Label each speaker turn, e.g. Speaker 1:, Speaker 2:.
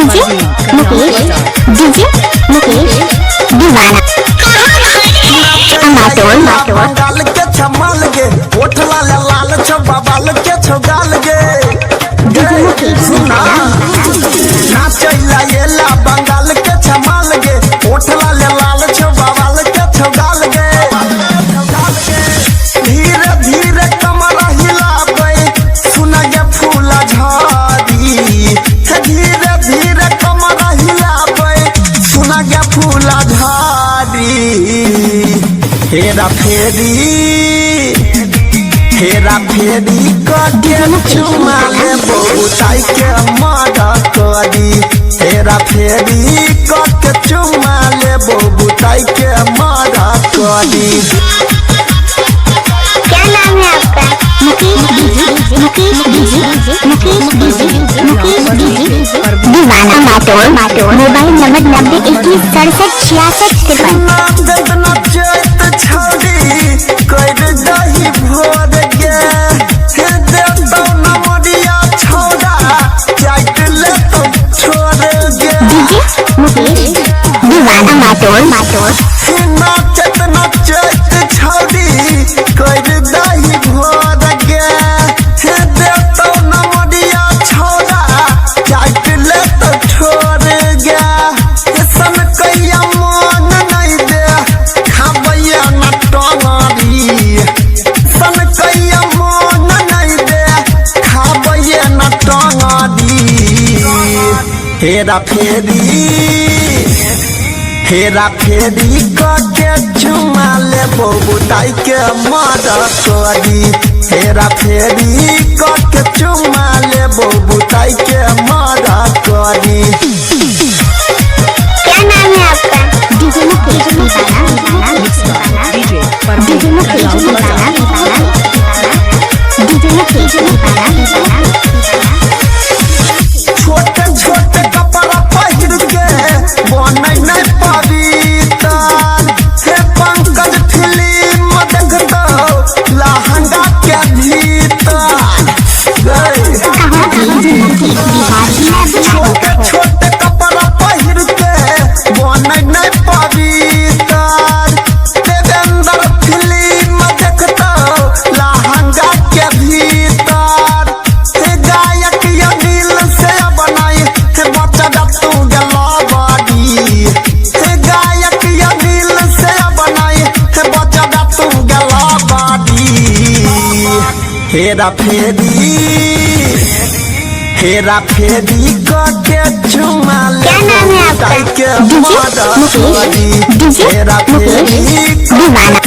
Speaker 1: DJ Mukesh, DJ Mukesh दीवाना अमाटोल।
Speaker 2: बंगाल के छमाल गे, ओठ लाल लाल छौ, बबाल के छौ गाल गे।
Speaker 1: डीजे मुकेश
Speaker 2: सुना
Speaker 1: दीवाना।
Speaker 2: नाचैला एला बंगाल के छमाल गे, ओठ लाल लाल छौ, बबाल के छौ गाल गे। धीरे धीरे कमर हिलाबै, सुन गे फूल झाड़ी। हे धीरे धीरे कमर हिलाबै, सुन गे फूल झाड़ी। हेरा फेरी, हेरा फेरी कके चुमा ले बहुताई के मर करी। हेरा फेरी कके चुमा ले बहुताई के मर करी।
Speaker 1: क्या नाम है आपका? Mukesh DJ, Mukesh DJ, Mukesh DJ, Mukesh DJ दीवाना माटोल। Mobile number 9021676653।
Speaker 2: नाचैत नाचैत छौड़ी कर दही भोर गे, हे देतौ नमरिया छौड़ा चाटि लेतौ छोड़ गे।
Speaker 1: डीजे मुकेश दीवाना माटोल।
Speaker 2: नाचैत नाचैत छौड़ी कर दही भोर गे, हे देतौ नमरिया छौड़ा चाटि लेतौ छोड़ गे। हे सनकैया मन नहि दे खाबैया न टंगरी, सनकैया मन नहि दे खाबैया न टंगरी। हेरा फेरी, हेरा फेरी कके चुमा ले बहुताई के मर करी। हेरा फेरी कके चुमा ले बहुताई के मर करी।
Speaker 1: क्या नाम है आपका? डीजे मुकेश दीवाना।
Speaker 3: DJ Parveen
Speaker 1: DJ Mukesh दीवाना। डीजे मुकेश दीवाना।
Speaker 2: छोटे छोटे कपड़ा पहिर के बनै नहि पवितर, हे पंकज फिल्म देखतौ लहंगा के भीतर गै।
Speaker 1: कहाँ डीजे मुकेश बिहार।
Speaker 2: छोटे छोटे कपड़ा पहिर के बनै नहि पवितर, देवेंद्र फिल्म देखतौ लहंगा के भीतर। हे गायक अनिल से बनाई हे बच्चा तू गेला बाड़ी, हे गायक अनिल से बनाई हे बच्चा तू गेला बाड़ी। हेरा फेरी, हेरा फेरी कके चुमा ले
Speaker 1: क्या नाम है आपका?
Speaker 2: ताई के
Speaker 1: डीजे
Speaker 2: मर
Speaker 1: मुकेश,
Speaker 2: करी।
Speaker 1: डीजे
Speaker 2: हेरा
Speaker 1: मुकेश
Speaker 2: फेरी
Speaker 1: दीवाना।